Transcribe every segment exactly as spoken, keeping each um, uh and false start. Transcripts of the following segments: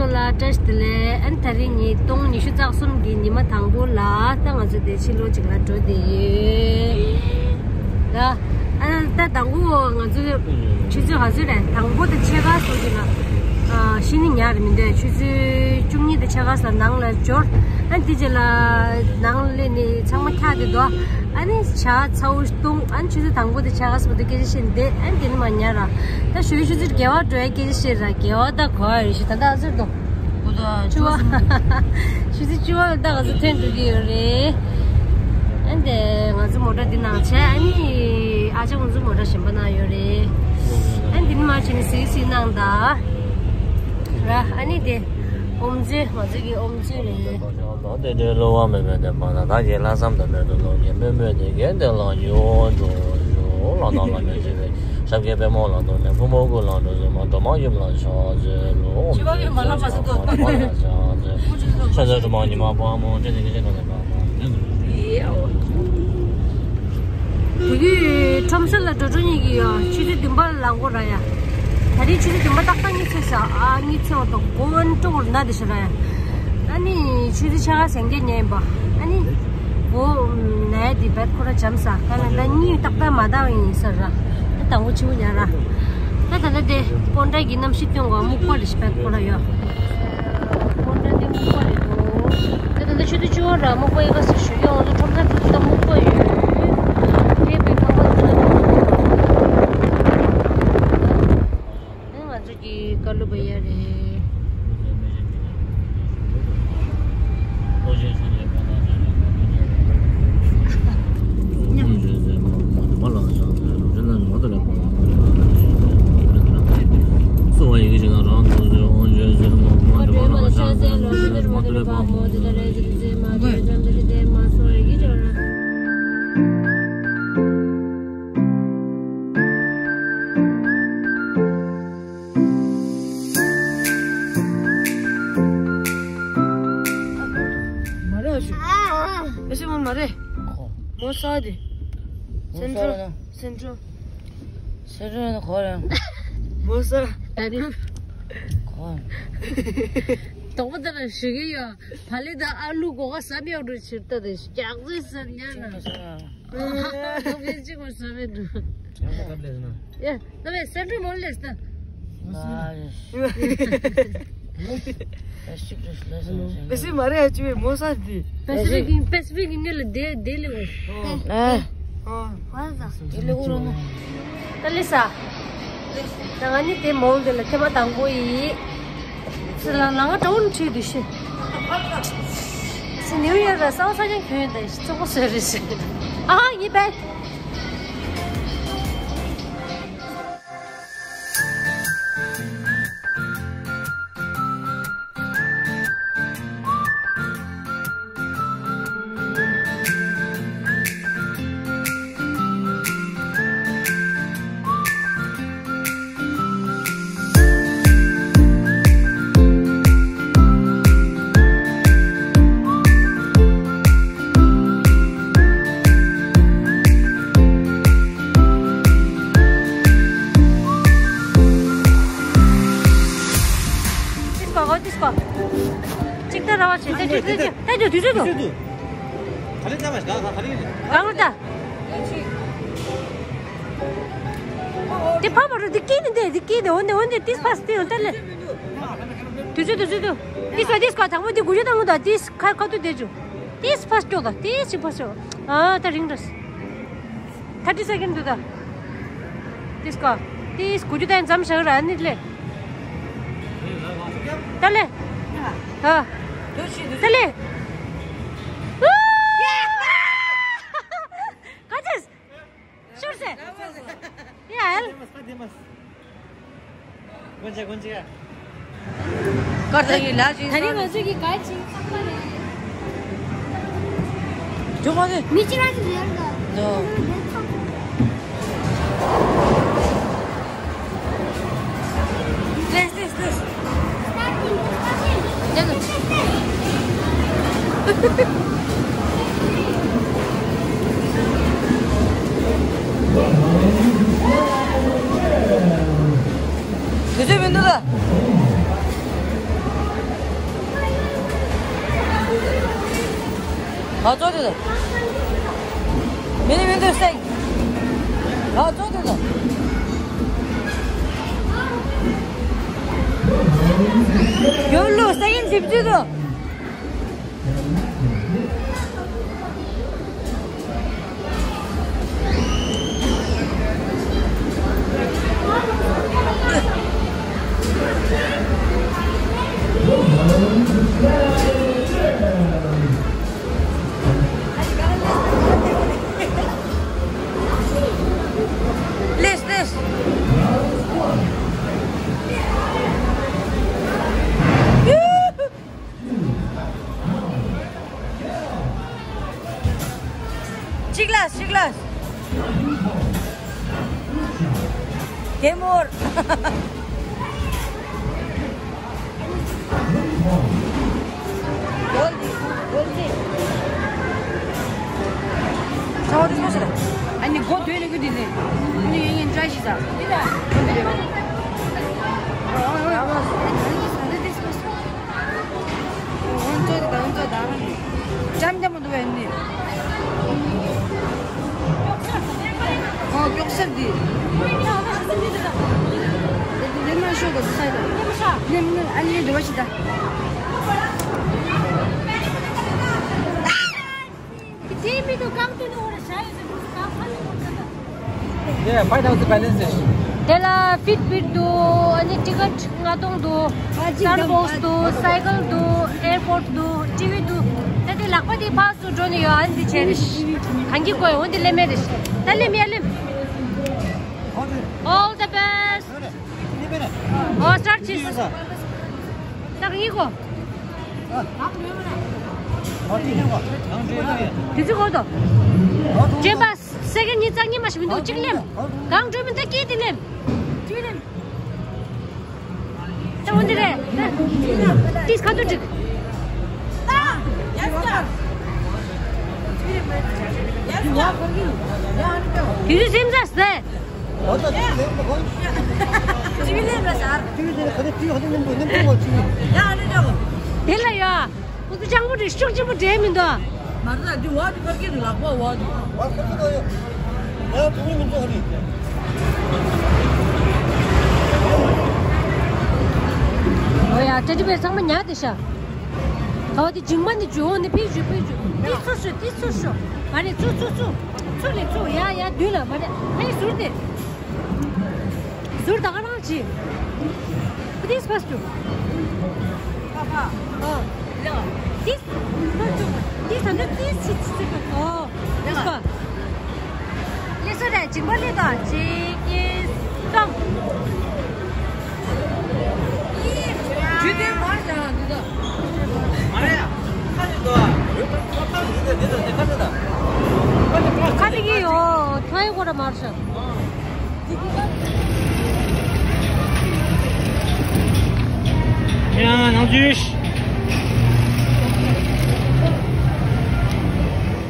ལ་བཀྲ་ཤིས་བདེ་ལེགས། ཨ་ནི་ད་རིང་ཉིས་སྟོང་ཉི་ཤུ་རྩ་གསུམ་གྱི་ཉི་མ་དང་པོ་ལ་ད་ང་ཚོ་དེ་ཕྱི་ལོགས་ཅིག་ལ་འགྲོ་བསྡད་ཡོད། ད་ཨ་ད་དང་པོ་ང་ཚོ་ཆུ་ཚོད་ག་ཚོད་རེད། དང་པོ་དང་ཕྱེད་ཀ་སོགས་ཀྱི་ལ་ཨ་ཤི་ནི་ཉག་རེད་མི་འདུག་ཆུ་ཚོད་བཅུ་གཉིས་དང་ཕྱེད་ཀ་སོགས་ནང་ལ་འབྱོར། ཨ་ནི་དེ་རྗེས་ལ་ནང་སླེབས་ནས་ཚང་མ་འཁྱག་བསྡད་འདུག་ཨ་ནི་ཇ་ཚ་བོ་བཏུང་། ཨ་ནི་ཆུ་ཚོད་དང་པོ་དང་ཕྱེད་ཀ་སོགས་དེ་སྐད་ཆ་བཤད་བསྡད། ཨ་ནི་དེ་ནས་མར་ཉལ་ར། ད་ཞོགས་ཀས་ཆུ་ཚོད་བརྒྱད་པ་འགྲོ་ཡ་སྐད་ཆ་བཤད་ར། བརྒྱད་པ་ད་གོ་ཡ་རེད་ཤི། ད་ད་ཨ་ཟེར་དོ། བཅུ་པ། ཆུ་ཚོད་བཅུ་པ་ད་ང་ཚོ་ཐོན་འགྲོ་གི་ཡོད་རེད། ཨ་ནི་དེ་ང་ཚོ་མོ་ཊ་འདི་ནང་བྱས། ཨ་ནི་ཨ་ཅག་ང་ཚོ་མོ་ཊ་གཞན་པ་ནང་ཡོད་རེད། ཨ་ནི་དེ་ནི་མ་བྱས་ནས་གཟིགས་གཟིགས་གནང་ད། ར་ཨ་ནི་དེ་ཨོམ་ཚོད་ང་ཚོ་གི་ཨོམ་ཚོད་རེད། དེ་འདྲའི་བསླུ་བ་མེད་པའི་བདེན་པ་དང་། བདག་གི་ལྷག་བསམ་དང་མེད་པའི་བློ་ངན་སྨོད་མོས་དེ། གན་དེ་ལ་ཡོད་འགྲོ་ཡོད་ལ་ནང་ལ་མེད་བྱེད་པའི། ཞབས་ཀྱི་པད་མོ་ལ་གཏུགས་ནས་ཕུང་པོ་ཀུན་ལ་འགྲོ་ཟེར་མ། འགྲོ་མང་ཡུམ་ལ་ཕྱག་འཚལ་ལོ། ཕྱི་པ་གི་མ་ལ་མ་ཟེར་དོ། ཕྱག་འཚལ་སྒྲོལ་མ་ཉི་མ་དཔའ་མོ། བཀྲ་ཤིས་ཀྱི་རྗེ་བདག་ལ་ཕྱག་འཚལ་ལོ། དེ་གི་ཁྲོམ་ས་ལ་འགྲོ་འགྲོ་གཉིས་ཀྱི་ཡ་ཆུ་ཚོད་བདུན་པ་ལ་ལངས་དགོས་ར་ཡ། ད་རེས་ཆུ་ཚོད་བདུན་པ་ཏག་ཏག་གཉིད་སད་ས། ཨ་གཉིད་སད་པ་དང་མགོ་ཨ་ནི་སྤྲོ་བོར་ན་དེ་ཤི་ར་ཡ། ཨ་ནི་ཆུ་ཚོད་ཕྱེད་ཀ་ཟིན་གྱི་ཉལ་ཡིན་པ། ཨ་ནི་མགོ་ན་ཡ་དེ་བད་ཁོ་ར་འཇམ་ས། ད་ལ་ད་གཉིད་ཏག་ཏག་མ་བཏང་བ་ཡིན་ས་ར། ད་དང་པོ་ཆུ་བོ་ཉལ་ར། ད་ད་ལ་དེ་སྤོན་ཊ་གི་གནམ་གཤིས་སྟོན་གོ་སྨུག་པ་རེ་ཞིག་བད་ཁོ་ར་ཡོད། སྤོན་ཊ་དེ་སྨུག་པ་རེད་འདུག་ད་ད་ལྟ་ཆུ་ཚོད་བཅུ་པ་ར་སྨུག་པ་ཡིན་པ་སུ་ཞུ་གི། ང་ཚོ་ཁྲོམ་ས་ཁྲོད་དུ་ད་སྨུག་པ་ཡོད། དེ་བས་ཁང་པ་ཚོ་ལ་ང་ཚོ་གི་ཀ་ལུ་བ་ཡ་རེད། མ་རེད་ཨ་ཤི། ཨ་ཤི་མ་མ་རེད། མོ་ས་དེ། སེན་ཊྲལ། སེན་ཊྲལ། སེན་ཊྲལ་ནི་གོ་རེད། མོ་ས། ད་རིང་། གོ། དོག་པོ་ད་ལ་ཞུ་གི་ཡོད། བ་ལི་ད་ཨ་ལུ་གོ་ག་ཟ་མེད་འགྲོ་ཕྱིར་ད་དེ་རྒྱག་རྩིས་ཟེར་ཉན་ན། ཨ་ཧ་ཧ། དོག་པོ་གཅིག་མ་ཟ་མེད་འགྲོ། ཡང་ས་ཀ་པླེ་ཟེར་ན། ཡ། ད་བས་སེན་ཊྲལ་མོལ་ལས་ད། ཨེ་སི་མ་རེད་ཨ་ཅུ་བས་མོ་ས་དེ། པེ་སི་ཕིག་གི་པེ་སི་ཕིག་གི་ནི་ལ་དེ་དེ་ལེ་འོ། ཨ། དེ་ལེ་འོ་རོ་མོ། ད་ལེ་ས། ད་ང་ནི་དེ་མོལ་དེ་ལ་ཐེངས་མ་དང་པོ་ཡིན། སི་ལ་ལ་ང་ཏྲོན་ཁྲིད་དུ་ཤི། སི་ནིའུ་ཡར་ལ་སའོ་ས་ཀྱང་ཁྱོད་ད་ཤི་ཙོག་པོ་ཟེར་རེ་ཤི། ཨ་ཧ་ཡིན་པས། ཏིས་ཀོ་གོ་ཏིས་ཀོ། ཅིག་ཏ་ར་བ་ཆེ་ཏ་ཅིག་ཏ་ཅིག་ཏ་ཅིག་དུས་ཚོད་དུ། གང་རུ་ཏ། དེ་ཕ་མ་རུ་དེ་ཀི་ནི་དེ་དེ་ཀི་དེ་འོན་ཏེ་འོན་ཏེ་ཏིས་ཕ་སི་ཏི་འོན་ཏེ་ལེ། དུས་ཚོད་དུས་ཚོད་དུ། ཏིས་ཀོ་ཏིས་ཀོ་དང་པོ་དེ་དགུ་བཅུ་དང་དགུ་དང་ཏིས་ཁ་ཁ་ཏུ་དེ་ཅུ། ཏིས་ཕ་སི་ཀྱོག་དང་ཏིས་ཅིག་ཕ་སི་ཀྱོག་ཨ་ད་རིང་ར། Thirty second དུ་ད། ཏིས་ཀོ། ཏིས་དགུ་བཅུ་དང་མཚམས་བཞག་ར་ནི་ལེ། ད་ལེ། ཨ། ད་ལེ། ག་ཚེས། ཤོར་སེ། ཡ་ཨེལ། ད་རིང་ང་ཚོ་གི་ག་ཅིག་ཚགས་པ་རེད། ཇོ་མ་ནི། མི་གཅིག་རང་གཅིག་ཡོད་ལ། ཇོ། Please, please, please. དུས་ཚོད་མི་འདུག་ལ། ཨ་ཙོ་དེ་དང་། མི་ནི་མི་འདུག་སེང་། ཨ་ཙོ་དེ་དང་། ཡོད་ལོ་སེང་ཡིན་ཞིབ་ཅིག་དང་། Please, please. གཅིག་ལ་གཅིག་ལ། Game over. ཨ་ནི་སྒོ་དོད་ནས་ཀུན་དེ་ནས་ཀུན་ཡིན་ཡིན་བཀྲ་ཤིས་ཟ། འདི་ལ། འདི་རེད་བ། འོ་འཛོ་དང་འཛོ་དང་། ལྕམ་ལྕམ་མོ་འདུག་བས་ནི། ཨོ་མགྱོགས་སེར་འདི། འདི་མ་ཤོག་གི་ས་ཡ། ནི་ནི་ཨ་ནི་འདི་བ་ཞིག་ད། དེ་མི་འདུག་གང་དུ་འདུག་བར་ཤ་ཡོད་ཟེར་འདུག་གང་ཕ་ལ་འགྲོ་ཟེར་ད། Yeah, five thousand balance is. དེ་ལ་ཕིཊ་བིཊ་འདུག་ཨ་ནི་ཊི་ཀེཊ་ལྔ་སྟོང་འདུག་སི་ཊར་བོག་སི་འདུག་སའི་ཀལ་འདུག་ཨེར་པོཌ་འདུག་ཊི་ཝི་འདུག་ད་དེ་ལག་པ་དེ་ཕར་ཚུར་འགྲོ་ནས་ཡོད། ཨ་ནི་དེ་བྱས་རེད། གང་གི་དགོས་འོ་འདི་ལེན་མེད་རེད། ད་ལེན་མི་ཡ་ལེན། All the best. ཨོ་སི་ཊར་ཆིས། ད་གང་གི་དགོས། དེ་ཚོ་གོ་དོ། ཇེམ་པ་སེ་ཀེན་ཉི་ཤུ་རྩ་གཉིས་མ་ཞིག་མི་འདུག་གཅིག་ལེམ། གང་འགྲོ་མི་འདུག་སྐྱིད་དེ་ལེམ། གཅིག་ལེམ། ད་འོ་འདི་རེད། ཏིས་ཁ་ཐུག་ཅིག་དེ་ཚོ་སེམས་ས་ཟེར། ཅིག་ལེམ་ར་ཟེར། དེ་ལ་ཡ། ཁོ་ཚོ་སྤྱང་པོ་རེད། ཤུགས་ཆེན་པོ་འདྲེས་མི་འདུག་མ་རེད་ད། འདི་བ་འདི་ཕར་སྐྱེས་འདུག་ལག་པ་བ་འདི། བ་ཕར་སྐྱེས་འདུག་ཡོད། ཡང་དུ་མི་མི་འདུག་ཧ་ནི། ཨོ་ཡ་ཊེ་ཌི་བེར་ཚང་མ་ཉར་དེ་ཤ། ད་བ་དེ་འཇིགས་མ་ནི་འཇུ་འོང་ནི་ཕི་འཇུ་ཕི་འཇུ། ཏི་ཚུར་ཤོག་ཏི་ཚུར་ཤོག་མ་རེད་ཚུར་ཚུར་ཚུར། ཚུར་ལས་ཚུར་ཡ་ཡ་མདུན་ལ་མ་རེད་ཕའི་ཟུར་དེ། ཟུར་ད་ག་རང་བྱེད། This first. ཨ། This first. This and this is second. Oh, this one. Listen, that jingba le da, jig is come. You did what? ཁ་ལི་གི་ཡོ། ཐོའི་གོ་ར་མར་ཤ། ཡ་ནང་ཆུ།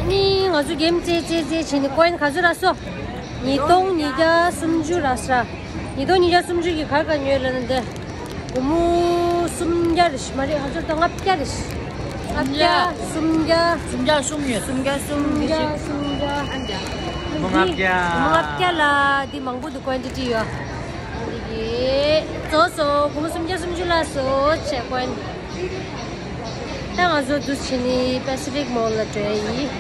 ནི་ང་ཚོ་གེམ་རྩེ་རྩེ་རྩེ་བྱས་ནས་ཀོ་ཡིན་ག་ཚོད་རག་སོང་། ཉིས་སྟོང་ཉིས་བརྒྱ་སུམ་ཅུ་རག་ས། ཉིས་སྟོང་ཉིས་བརྒྱ་སུམ་ཅུ་གི་ག་རེ་ག་ཉོས་ལབ་ན་འདི། སྒོར་མོ་སུམ་བརྒྱ་རེད་ཤག་མ་རེད། ང་ཚོར་ད་ལྔ་བརྒྱ་རེད་ཤག་ལྔ་བརྒྱ། སུམ་བརྒྱ། སུམ་བརྒྱ་གསུམ་ཡོད། སུམ་བརྒྱ་གསུམ། སུམ་བརྒྱ་གསུམ་བརྒྱ། སྒོར་མོ་ལྔ་བརྒྱ། སྒོར་མོ་ལྔ་བརྒྱ་ལ་འདི་མང་པོ་འདུག་ཀོན་ཊི་ཊི་ཡོད། འདི་གི་བཟོ་སོ་སྒོར་མོ་སུམ་བརྒྱ་སུམ་ཅུ་ལ་བཟོ་བྱས་ཀོན། ད་ང་ཚོ་འདུ་བྱེད་ནི་Pacific Mall ལ་འགྲོ་ཡ་ཡིན།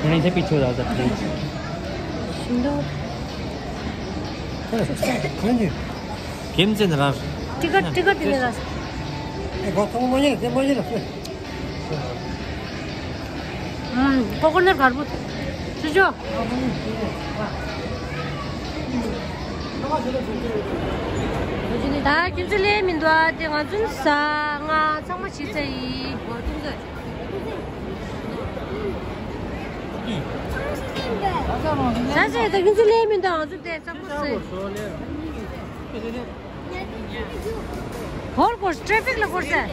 Can I take picture of the plate? ཁྱིམ་ཚེ་ནི་རང་། ཊི་ཀེཊ་ཊི་ཀེཊ་དེ་ནི་རང་། ཨུམ། ཀོ་ཀོ་ནཊ་གར་པོ། ཅོ་ཅོ། ད་ཁྱིམ་ཚེ་ལས་མི་འདུག་ཨ། དེ་ང་ཚོ་ཟ་ང་ཚང་མ་བྱེད་ཚར་ཡིན། ཟ་ཟེར་ད་ཁྱོད་ཚོ་ལས་མི་འདུག་ང་ཚོ་དེ་ཚང་མ་ཟེར། ཧོལ་གོར་ཊེ་ཕིག་ལ་གོར་ཟེར།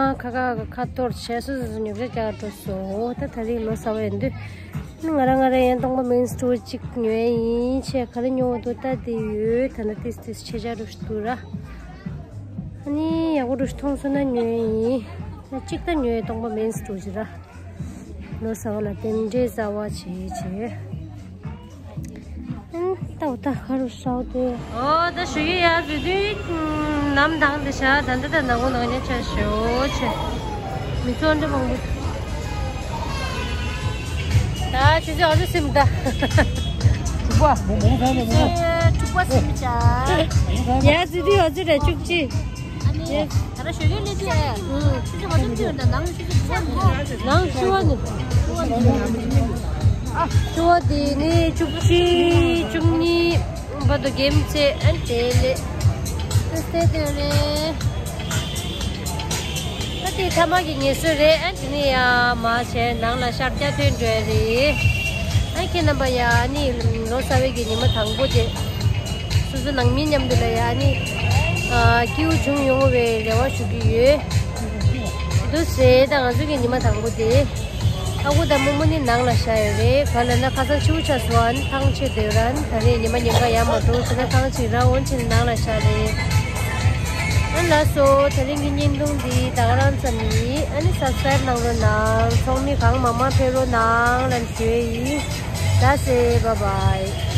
ཁ་ཁ་ཁ་ཁ་གཏོར་བྱས་སོ་སོ་སོ་ཉོ་ཆ་རྒྱག་འགྲོ་སོང་། ད་ད་རེས་ལོ་གསར་པ་ཡིན་དུས། ང་རང་ང་རང་ཡང་སྟོང་པ་མིན་སི་ཊོར་གཅིག་ཉོས་ཡིན། ཆེ་ག་རེ་ཉོ་འདུག་ལྟ་དེ་ཡོད། ད་ན་ཏིས་ཏིས་ཆེ་ཆ་རུ་ཞིག་འདུག་ར། ཨ་ནི་ཡག་པོ་རུ་ཞིག་མཐོང་སོང་ན་ཉོས་ཡིན། ང་གཅིག་ད་ཉོས་སྟོང་པ་མིན་སི་ཊོར་གཅིག་ར། ལོ་གསར་པ་ལ་རྟེན་འབྲེལ་གསར་པ་བྱེད་བྱེད། ཨང་། ཏའོ་ཏ་ཁ་རུ་ཧྲའོ་ཏེ། ཨོ་ད་ཞུ་གི་ཡ་ཟི་དུས་ནམ་དང་དེ་ཤ་ད་འདི་ད་ནང་ངོ་ནང་ཉ་ཆ་ཞོ་ཆེ། མི་ཚོ་འདི་མང་པོ། ད་ཆུ་ཚོད་ཨ་ཟི་སིམ་ད། ཐུག་པ་མོ་མོ་ཟ་ནས་མོ། ཆུ་ཚོད་དྲུག་པ་སིམ་ཤག་ཡ་ཟི་དུས་ཨ་ཟི་རེ་བཅུ་གཅིག་ཨ་ནི་ད་ར་ཞོ་ཡོད་ལེ་དུས། ཨུ། ཆུ་ཚོད་ཨ་ཟི་དུས་ད་ནང་ཆུ་ཚོད་དྲུག་པ་ནང་བཅུ་པ་ནི། བཅུ་པ་དེ་ནི་བཅུ་གཅིག་བཅུ་གཉིས་བར་དུ་གེམ་རྩེ་ཨན་དེ་ལེ། ཏེ་ཏེ་ཏེ་རེ། ད་དེ་ཐ་མ་གི་ངེས་སྲོལ་རེད། ཨན་དེ་ནི་ཡ་མ་བྱས་ནང་ལ་ཤར་རྒྱ་ཐོན་འགྲོ་ཡ་རེད། ཨན་ཁྱེད་རྣམ་པ་ཡ་ནི་ལོ་གསར་པའི་གི་ཉི་མ་དང་པོ་དེ། སོ་སོ་ནང་མི་མཉམ་དུ་ལ་ཡ་ནི། ཨ་སྐྱིད་པོ་བྱུང་ཡོང་བའི་རེ་བ་ཞུ་གི་ཡོད། འདུག་སེ་ད་ང་ཚོ་གི་ཉི་མ་དང་པོ་དེ། ཨ་ཁུ་དང་རྨོ་མོ་ནི་ནང་ལ་བཞག་ཡོད་རེད། ག་ལ་ན་ཁ་སང་ཆུ་ཆ་སོང་ཨ་ནི་ཐང་ཆད་སྡོད་ར་ནི་ད་རེས་ཉི་མ་ཉིན་ག་ཡར་མ་འགྲོ་ཟེར་ན་ཐང་ཆད་ར་འོན་ཆེན་ནང་ལ་བཞག་རེད། ཨ་ལགས་སོ། ད་རིང་གི་བརྙན་ཐུང་འདི་ད་ག་རང་ཙམ་ཡིན། ཨ་ནི་སབ་སི་ཀ་རེབ་གནང་རོགས་གནང་། ཚོགས་མི་གང་མང་མང་ཕེབས་རོགས་གནང་ལབ་ཞུ་ཡི་ཡིན། ད་སེ་བྷའི་བྷའི།